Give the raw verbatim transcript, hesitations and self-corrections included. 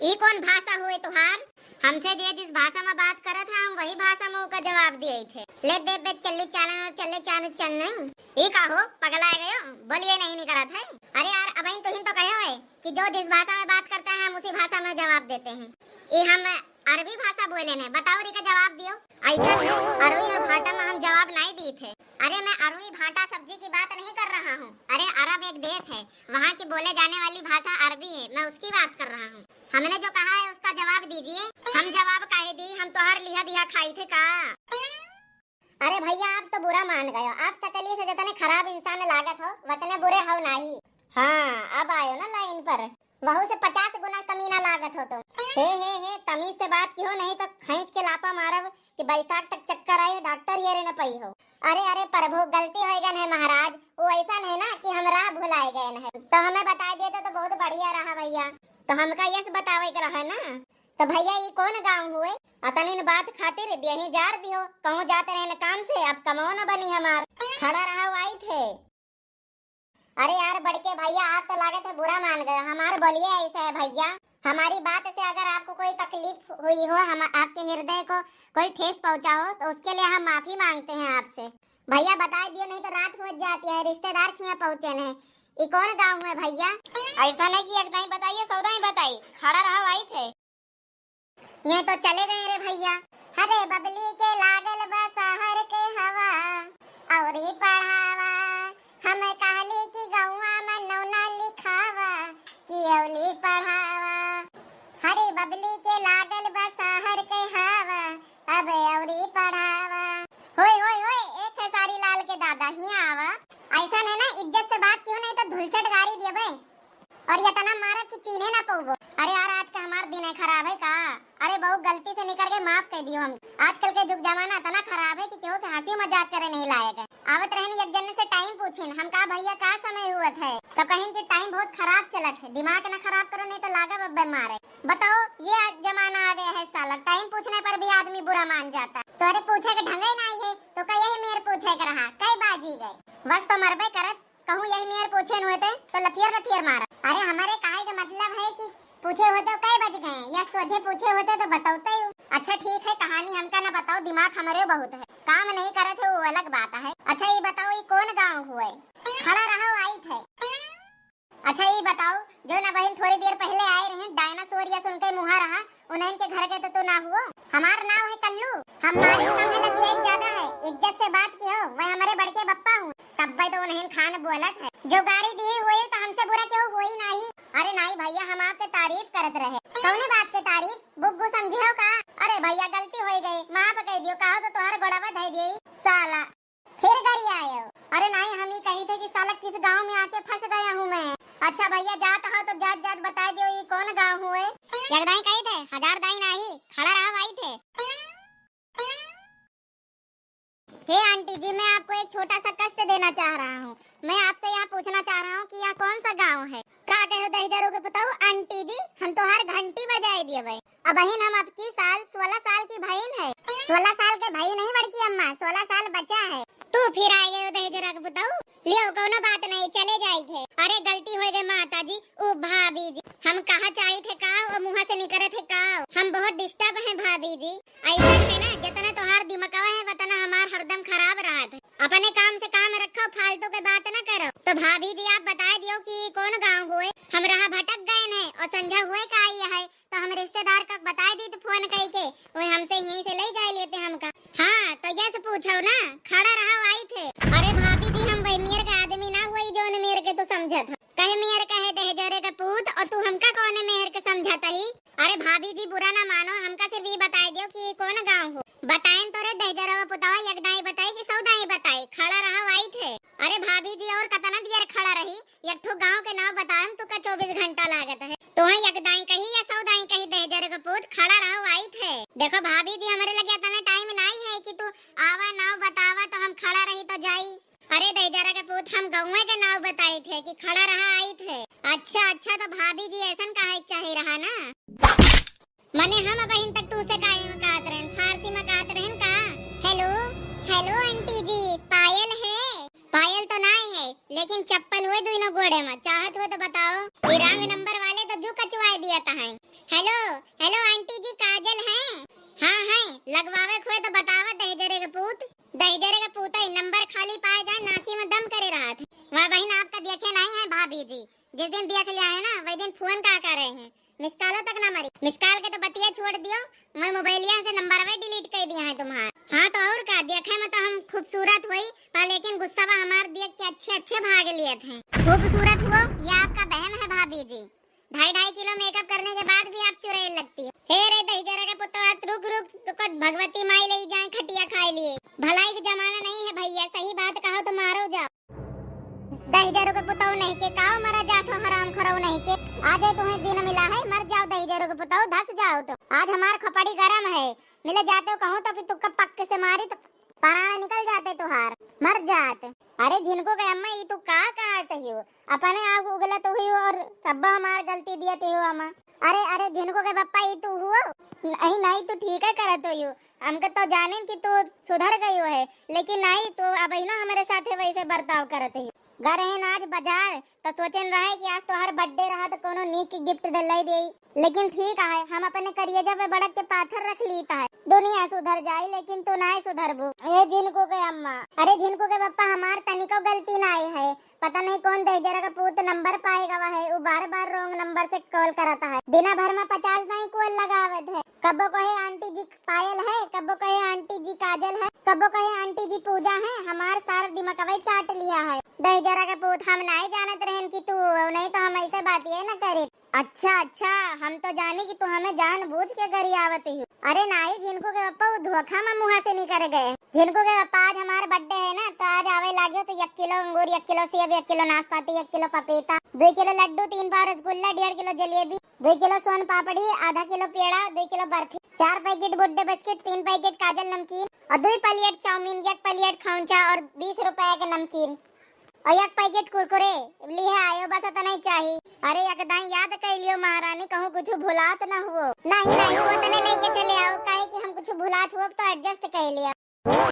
ई कौन भाषा हुए तुहार? हमसे जे जिस भाषा में बात करत है, हम वही भाषा में ओका जवाब दिए थे। ले दे बे, चल्ली चालन और चल्ले चान चल नहीं। ई का हो, पगला गयो? बोलिए नहीं, नहीं करत है। अरे यार, अबहिन तुहिन तो कहे है कि जो जिस भाषा में बात करता है, हम उसी भाषा में जवाब देते हैं। ई हम अरबी भाषा बोले नहीं, बताओ रे का जवाब दियो। ऐसा नहीं, अरुई और भाटा में हम जवाब नहीं दी थे। अरे, मैं अरुई भाटा सब्जी की बात नहीं कर रहा हूँ। अरे, अरब एक देश है, वहाँ की बोले जाने वाली भाषा अरबी है, मैं उसकी बात कर रहा हूँ। हमने जो कहा है उसका जवाब दीजिए। हम जवाब काहे दी, हम तोहार लिहा दिहा खाई थे का? अरे भैया, आप तो बुरा मान गयो। आप सकलिए से जितने खराब इंसान लागत हो, वतने बुरे हो नाही। हाँ, अब आयो ना लाइन पर, वहू से पचास गुना कमीना लागत हो तुम। हे, हे, हे, तमीज से बात किहो, नहीं तो खींच के लापा मारब कि बैसाख तक चक्कर आए, डॉक्टर ये रे न पई हो। अरे, अरे प्रभु, गलती हो गन है महाराज, वो ऐसा नहीं ना कि हम राह भुलाए गए हैं, तो हमें बता देते तो बहुत बढ़िया रहा भैया। तो हमका यस बतावे के रहा ना। तो भैया, ई कौन गाँव हुए? अतनिन बात खातिर देही जार दिहो, कहूँ जात रहन काम से, अब कमाओ न बनी हमार। खड़ा रहा, आई थे। अरे यार बड़के भैया, आप तो लागत है बुरा मान गए। हमार बोलिए ऐसा है भैया, हमारी बात से अगर आपको कोई तकलीफ हुई हो, हम आपके हृदय को कोई ठेस पहुँचा हो, तो उसके लिए हम माफी मांगते हैं आपसे। भैया बता दियो, नहीं तो रात हो जाती है, रिश्तेदार खिया पहुँचे नहीं। ई कौन गाँव है भैया? ऐसा नहीं कि एक दाई बताइए, सौ दाई बताई। खड़ा रहा, आई थे। ये तो चले गए रे भैया। हरे बबली के लागल बा शहर के हवा, औरी पढ़ावा। हम कहली कि गौवा में नौना लिखावा, कि औली पढ़ावा। हरे बबली के लागल बा शहर के हवा, अब औरी पढ़ावा। होय, होय, होय, एक है सारी लाल के दादा, हिया आवा। ऐसा है ना, इज्जत से बात किहो, नहीं तो धुलचट गारी देबे। और इतना मारब कि चीन्हे ना पउबो। अरे यार, आज का हमार दिन है खराब है का? अरे बहू, गलती से निकर गए, माफ कर दियो हम। आजकल के जुग जमाना इतना खराब है कि केहू से हंसी मजाक करे नहीं लायक है। आवत रहन एक जने से टाइम पूछिन, हम कहा भैया का समय हुआ है, तो कहिन कि टाइम बहुत खराब चलत है। दिमाग ना खराब करो, नहीं तो लागब अब बीमार है। बताओ, ये आज जमाना आ गया है साला, टाइम पूछने पर भी आदमी बुरा मान जाता है। तो अरे पूछे के ढंगे नहीं है, तो का यही मेर पूछे के रहा, कई बाजी गए, बस तो मरबे करत। कहूँ यही मेर पूछे न होते तो लथियर लथियर मारा। अरे हमारे कहे का मतलब है कि पूछे होते तो कै बज गए, या सोझे पूछे होते तो बतौते हूँ। अच्छा ठीक है, कहानी हमका ना बताओ, दिमाग हमारे बहुत है, काम नहीं करत है, वो अलग बात है। अच्छा ये बताओ, ये कौन गाँव हुए? खड़ा रहो, आई थे। अच्छा ये बताओ, जो ना बहन थोड़ी देर पहले आए रहे, डायनासोर या सुन के मुहा रहा, उन्हन के घर के तो तू ना हुओ? हमार नाव है कल्लू। हम मालिक कम है, लतियाई ज्यादा है। इज्जत से बात किहो, मैं हमारे बड़के बप्पा हूँ। तब्बे तो उन्हन खान बोलत है। जो गारी दिए हुए तो हमसे बुरा केहू होई नाही। अरे नाही भैया, हम आपके तारीफ करत रहे। कौने बात के तारीफ? बुग्गू समझे हो का? अरे भैया, गलती हो गई, माफ कर दियो। कहो तो तोहर गोड़वा धै दिए साला। फिर गरियायो। अरे नाई, हम ई कही थे कि साला किस गांव में आके फंस गया हूँ मैं। अच्छा भैया, जात हो तो जात जात बताई दियो, ई कौन गांव हुए? एक दाई कही थे, हजार दाई नाही, खड़ा रहा, आई थे। हे आंटी जी, मैं आपको एक छोटा सा कष्ट देना चाह रहा हूँ। मैं आपसे यहाँ पूछना चाह रहा हूँ कि यहाँ कौन सा गांव है? का कहो दहिजरो के पुताऊ, आंटी जी, हम तोहार घंटी बजाए दिए भाई। अबहिन हम अबकी साल सोलह साल की भइन है। सोलह साल के भई नहीं बड़की अम्मा, सोलह साल बचा है। तू फिर आए गए दहेजरा के पुताऊ। लियो, कौनो बात नहीं, चले जाई थे। अरे गलती हो गई माता जी, ओ भाभी जी, हम कहा चाही थे का, वो मुँह से निकरे थे का। हम बहुत डिस्टर्ब हैं भाभी जी। ऐसा है ना, जितना तोहार दिमकवा है, वतना हमार हरदम खराब रहत है। अपने काम से काम रखो, फालतू के बात ना करो। तो भाभी जी आप बताए दियो कि कौन गाँव हुए, हम रहा भटक गए हैं और संझा हुए का आई है। तो हम रिश्तेदार का बताए दी तो फोन करके, वो हमसे यहीं से ले जाए लेते हमका। हाँ, तो यस पूछो ना, खड़ा रहा आई थे। अरे भाभी जी, हम वही मेर के आदमी ना हुई जौन मेर के तू समझत हो। कहे मेर कहे दहजरे का पूत और तू हमका कौन मेर के समझत ही? अरे भाभी जी, बुरा ना मानो, हमका सिर्फ ये बताए दियो कि कौन गाँव हो। बताएन तो रे दहजरा पुतवा, एक दाई बताई कि सौ दाई बताई, खड़ा रहा आई थे। अरे भाभी जी, और कतना देर खड़ा रही? एक ठो गाँव के नाम बताएम, तुका चौबीस घंटा लागत है। तोहे एक दाई कही या सौ दाई कही, दहजरे के पूत, खड़ा रहो, आई थे। देखो भाभी जी, हमरे लगे इतना टाइम नाई है कि तू आवा, नाव बतावा, तो हम खड़ा रही तो जाई। अरे दहजरा के पूत, हम गौवे के नाव बताई थे कि खड़ा रहा, आई थे। अच्छा, अच्छा, तो भाभी जी ऐसन कहे के चाही रहा ना। मने हम बहिन तक तू से काहे में कहत रहन, फारसी में कहत रहन का? हेलो, हेलो आंटी जी, पायल है? पायल तो नाय है, लेकिन चप्पल हुए दोनों गोड़े में, चाहत हुए तो बताओ। ये रंग नंबर वाले तो जू कचवाए दिया तहाई। हेलो, हेलो आंटी जी, काजल हैं? हाँ हैं, लगवावे के होए तो बतावा दहिजरे के पूत। दहिजरे के पूत है, नंबर खाली पाए जाए, नाकी में दम करे रहत है। वाह बहिन, आपका देखे नहीं है भाभी जी, जिस दिन देख लिया है ना, वही दिन फोन का करे हैं, मिस कॉलो तक ना मरी। मिस कॉल के तो बतिया छोड़ दियो, मैं मोबाइलिया से नंबर में डिलीट कर दिया है तुम्हारा। हाँ तो और का, देखे में तो हम खूबसूरत हुई, पर लेकिन गुस्सा हमार देख के अच्छे अच्छे भाग लिए थे। खूबसूरत हुओ, ये आपका बहन है भाभी जी। ढाई ढाई किलो मेकअप करने के बाद भी आप चुड़ैल लगती हो। हे रे दहिजरा के पुतवा, रुक रुक, तो कद भगवती माई ले जाए खटिया खाए लिए। भलाई के जमाना नहीं है भैया, सही बात कहो तो मारो जाओ। दहिजरो के पुतौ नहीं के काव मरा जात हो, हराम खोरौ नहीं के। आज है तुम्हें दिन मिला है, मर जाओ दहिजरो के पुतौ, धस जाओ तो। आज हमार खोपड़ी गरम है, मिले जाते हो कहूँ तो फिर तुक्का पक्के से मारी तो पराण निकल जाते तुहार, मर जात। अरे झिनको के अम्मा, ई तू का कहत हो? अपने आप उगलत हुई हो और सब हमार गलती दियत हो अम्मा। अरे, अरे झिनको के पप्पा, ई तू हुओ? नहीं, नहीं, तू ठीक है करत हो। हमके तो जानिन कि तू सुधर गई हो है, लेकिन नहीं, तू अब ही ना हमारे साथे वैसे बर्ताव करत हो। घर है ना आज बाजार, तो सोचन रहे कि आज तोहर बर्थडे रहा तो कोनो नीक गिफ्ट दिलाई देई, लेकिन ठीक आहे, हम अपने करियजा पे बड़क के पाथर रख लीत है। दुनिया सुधर जाई, लेकिन तू नाय सुधरबू। ए झिनको के अम्मा, अरे झिनको के पप्पा, हमार तनिको गलती नाय है। पता नहीं कौन दहिजरा का पूत नंबर पाए गवा है, वो बार बार रॉन्ग नंबर से कॉल करता है। दिना भर में पचास नहीं कॉल लगावत है। कबो कहे आंटी जी पायल है, कबो कहे आंटी जी काजल है, कबो कहे आंटी जी पूजा है। हमार सारा दिमागवे चाट लिया है। दहिजरा के पूत, हम नाय जानत रहन कि तू, नहीं तो हम ऐसे बात ये न करे। अच्छा, अच्छा, हम तो जानी कि तू हमें जानबूझ के गरियावत ही। अरे नाही, झिनको के पप्पा वो धोखा में मुँहा से निकर गए। झिनको के पप्पा, आज हमार बर्थडे है ना, तो आज आवे लाग्यो तो एक किलो अंगूर, एक किलो सेब, एक किलो नाशपाती, एक किलो पपीता, दो किलो लड्डू, तीन पाव रसगुल्ला, डेढ़ किलो जलेबी, दो किलो सोन पापड़ी, आधा किलो पेड़ा, दो किलो बर्फी, चार पैकेट गुड्डे बिस्किट, तीन पैकेट काजल नमकीन और दो प्लेट चाउमीन, एक प्लेट खौंचा और बीस रुपया के नमकीन और एक पैकेट कुरकुरे लिहे आयो, बस इतना ही चाही। अरे एकदम याद कर लियो महारानी, कहूँ कुछ भुलात ना हुओ। नहीं, नहीं, वो तने लेके चले आओ, काहे कि हम कुछ भुलात हुओ तो एडजस्ट कर लिया।